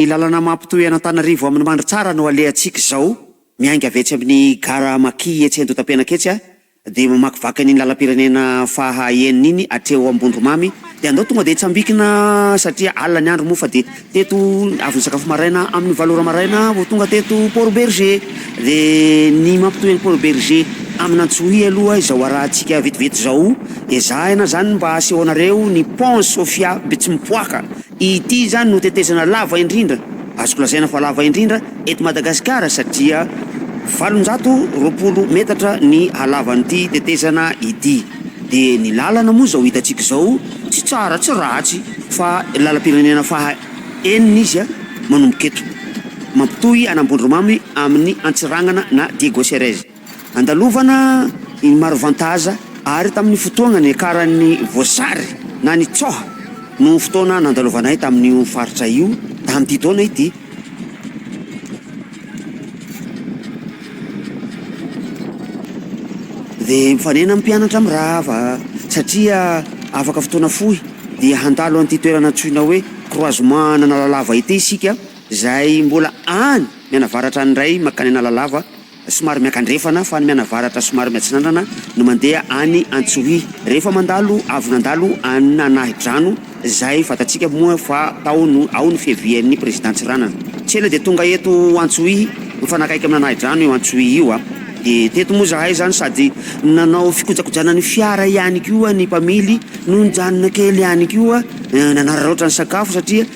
Ny lalana mampitohy an'Antananarivo amin'i Mandritsara no alehantsika izao, miainga avy etsy amin'ny gara Maki etsy Andotapenaka etsy dia mamakivaky an'iny lalam-pirenena faha enina iny hatreo Ambondromamy dia andao tonga dia hitsambikina satria alina ny andro moa fa dia teto avy nisakafo maraina amin'ny valo ora maraina vao tonga teto Port Bergé dia ny mampitohy an'i Port Bergé amin'Antsohihy aloha izao arahantsika vetivety izao ezahina izany mba asehonareo ny pont Sofia Betsimipoaka Ity izany no tetezana lava indrindra, azoko lazaina fa lava indrindra eto Madagasikara satria 820 metatra ny halavan'ity tetezana ity. Dia ny lalana moa izao hitantsika izao tsy tsara tsy ratsy fa lalam-pirenena faha enina izy manomboka eto, mampitohy an'Ambondromamy amin'ny Antsiranana na Diego Cerez. Andalovana i Marovantaza ary tamin'ny fotoagna niakaran'ny voasary na ny tsoha no fotoana nandalovanay tamin'io faritra io tamin'ity taona ity. Dia mifanena amin'ny mpianatra mirava satria afaka fotoana fohy dia handalo an'ity toerana antsoina hoe croisement an'Analalava ity isika izay mbola any mianavaratra any indray mankany Analalava. Somary miakandrefana fa ny mianavaratra somary miatsinanana no mandeha any Antsohihy. Rehefa mandalo avy nandalo an'Anahidrano izay fantatsika moa fa tao no ao ny fiavian'ny Président Tsiranana. Tsy ela dia tonga eto Antsohihy, mifanakaiky amin'Anahidrano io Antsohihy io a. Dia teto moa izahay izany sady nanao fikojakojana ny fiara ihany koa ny mpamily no nijanona kely ihany koa nanararaotra ny sakafo satria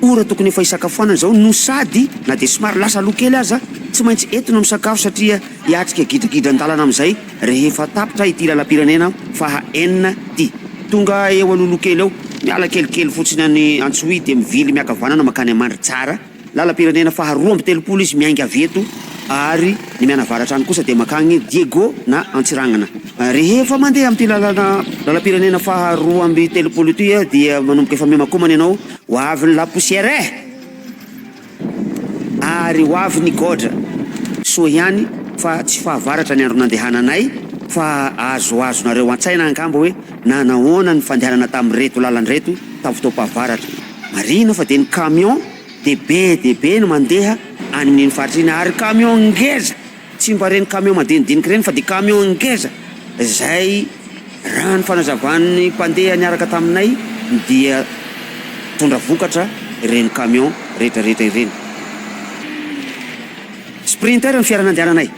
Ora tokony efa hisakafoanana izao no sady na dia somary lasa aloha kely aza tsy maintsy entina misakafo satria hiatrika gidragidran-dalana amin'izay rehefa tapitra ity lalam-pirenena faha enina ity. Tonga eo alohaloha kely eo, miala kelikely fotsiny any Antsohihy dia mivily miakavanana mankany Mandritsara. Lalam-pirenena faha 32 izy miainga avy eto ary ny mianavaratra any kosa dia mankany Diego na Antsiragnana. Rehefa mandeha amin'ity lalana lalam-pirenena faha 32 ity dia manomboka efa miomankomana ianao Ho avy ny la poussière eh! Ary ho avy ny godra. Soa ihany fa tsy fahavaratra ny andro nandehananay fa azoazonareo an-tsaina angamba hoe nanahoana ny fandehanana tamin'ireto lalana ireto tamin'ny fotoam-pahavaratra. Marihina fa dia ny camion dia be dia be no mandeha any amin'iny faritra iny ary camion ngeza! Tsy mba ireny camion madinidinika ireny fa dia camion ngeza izay raha ny fanazavan'ny mpandeha niaraka taminay dia mitondra vokatra ireny camion rehetra rehetra ireny. Sprinter ny fiara nandehananay.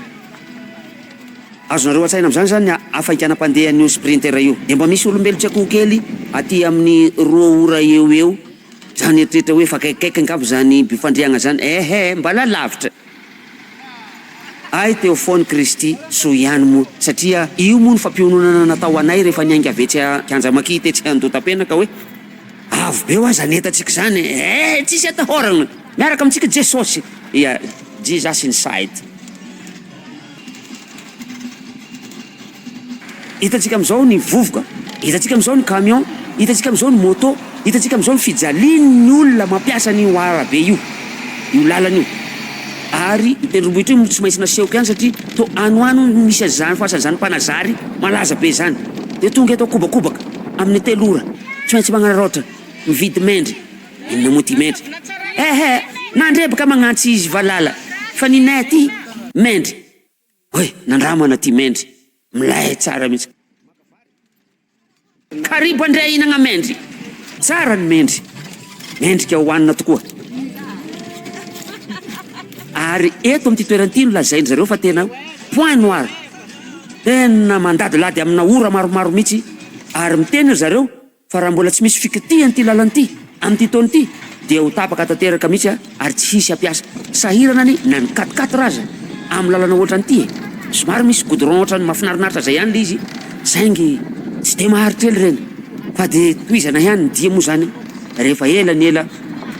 Azonareo an-tsaina amin'izany izany ny hafainganam-pandehan'io sprinter io. Dia mba misy olombelon-tsy akoho kely aty amin'ny roa ora eo ho eo izany eritreritra hoe efa akaikikaiky angamba izany bifandriagna izany. Ehe, mbala lavitra. Hay teo foan Kristy, soa ihany moa, satria io moa no fampiononana natao anay rehefa niainga avy etsy Kianja Maki tetsy Andohatapenaka hoe, avo be hoa zany entantsika izany eh, tsisy atahoragna, miaraka amintsika Jesosy, yeah, Jesus inside. Hitantsika amin'izao ny vovoka, hitantsika amin'izao ny camion, hitantsika amin'izao ny moto, hitantsika amin'izao ny fijalian'ny olona mampiasa an'io arabe io, io lalana io. Ary io tendrombohitra io tsy maintsy nasehoko ihany satria toa any ho any hono misy an'izany fasan'izany mpanazary malaza be izany. Dia tonga eto an-kobakobaka amin'ny telo ora, tsy maintsy magnararaotra mividy mendry. Inona moa ty mendry? Ehe, nandreboka magnantsy izy valala fa ninay aty mendry. Oay, nandramana ty mendry, milay tsara mihitsy. Karibo andrea hihinagna mendry. Tsara ny mendry, mendrika hohanina tokoa. Ary eto amin'ity toerana ity no lazain-dry zareo fa tena point noir, tena mandadilady amina ora maromaro mihitsy, ary miteny ry zareo Fa raha mbola tsy misy fikitihana ity lalana ity amin'ity taona ity dia ho tapaka tanteraka mihitsy ary tsy hisy hampiasa. Sahirana anie na ny quatre quatre aza amin'ny lalana ohatran'ity e! Somary misy goudron ohatran'ny mahafinarinaritra izay ihany ilay izy saingy tsy dia maharitra ela ireny fa dia tohizana ihany ny dia moa izany rehefa ela ny ela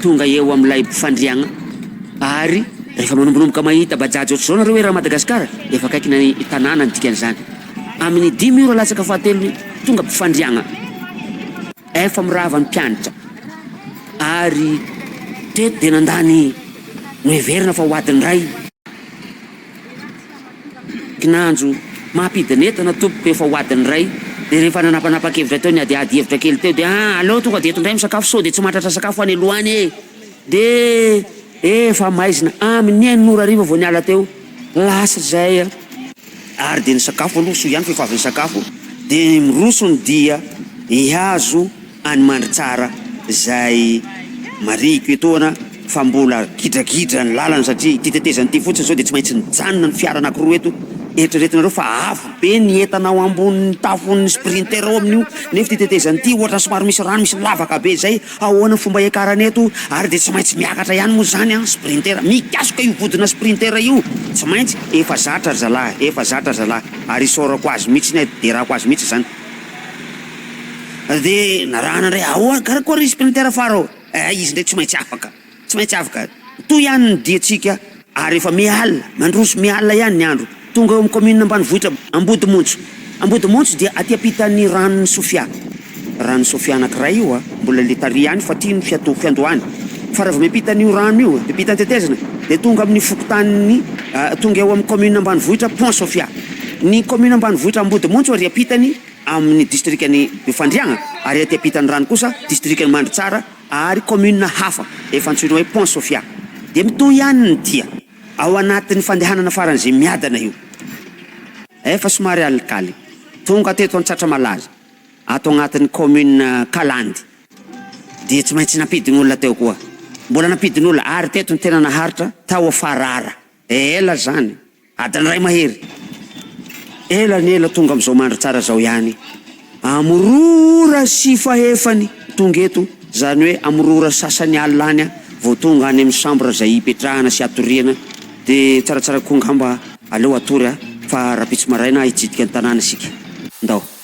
tonga eo amin'ilay fandriagna ary rehefa manombonomboka mahita bajaj ohatr'izao nareo eran'i Madagasikara efa akaikina ny tanàna ny dikan'izany. Amin'ny dimy ora latsaka fahatelony tonga mpifandriagna efa mirava ny mpianatra ary teto dia nandany noheverina fa ho adiny iray. Kinanjo mampidin'entana tompoko efa ho adiny iray dia rehefa nanapanapa-kevitra teo niadiady hevitra kely teo dia ah aleo tonga dia eto indray misakafo sao dia tsy mahatratra sakafo any aloha any e! Dia efa maizina, amin'ny enina ora hariva vao niala teo, lasa izay. Ary dia nisakafo aloha, soa ihany fa efa avy nisakafo, dia miroso ny dia hihazo an'i Mandritsara izay marihiko etoana fa mbola gidragidra ny lalana satria ity tetezana ity fotsiny izao dia tsy maintsy mijanona ny fiara anankiroa eto, eritreretinareo fa avo be ny entana ao ambonin'ny tafon'ny sprinter ao amin'io nefa ity tetezana ity ohatran'ny somary misy rano misy lavaka be izay, ahoana ny fomba hiakarana eto ary dia tsy maintsy miakatra ihany moa izany an, sprinter, mikasoka io vodina sprinter io, tsy maintsy, efa zatra ry zalahy, efa zatra ry zalahy ary isaorako azy mihitsy ny derako azy mihitsy izany. Dia narahana indray, ahoana, karakôry ry sprinter fara ô? Eh, izy indray tsy maintsy afaka, tsy maintsy afaka. Mitohy ihany ny diantsika ary efa miha-alina, mandroso miha-alina ihany ny andro. Tonga eo amin'ny kaominina ambanivohitra Ambodimontso. Ambodimontso dia aty ampitan'ny ranon'i Sofia. Ranon'i Sofia anankiray io a, mbola le tary ihany fa aty no fiato- fiandohany. Fa raha vao miampita an'io rano io, miampita ny tetezana, dia tonga amin'ny fokontanin'ny, tonga eo amin'ny kaominina ambanivohitra Pont Sofia. Ny kaominina ambanivohitra Ambodimontso ary ampitany amin'ny distrikan'i Befandriagna ary aty ampitan'ny rano kosa distrikan'i Mandritsara ary kaominina hafa efa antsoina hoe Pont Sofia. Dia mitohy ihany ny dia ao anatin'ny fandehanana faran'izay miadana io. Efa somary alikaly. Tonga teto Antsatramalala, ato agnatin'ny kaominina Kalandy. Dia tsy maintsy nampidin'olona teo koa. Mbola nampidin'olona ary teto ny tena naharitra tao Farara. Ela zany. Adiny iray mahery. Ela ny ela tonga amin'izao mandry tsara zao ihany. Amin'ny roa ora sy fahefany tonga eto, zany hoe amin'ny roa ora sasany alina any vao tonga any amin'ny chambre izay hipetrahana sy hatoriana. Dia tsaratsara kokoa angamba aleo hatory fa rahampitso maraina hitsidika ny tanàna isika. Ndao.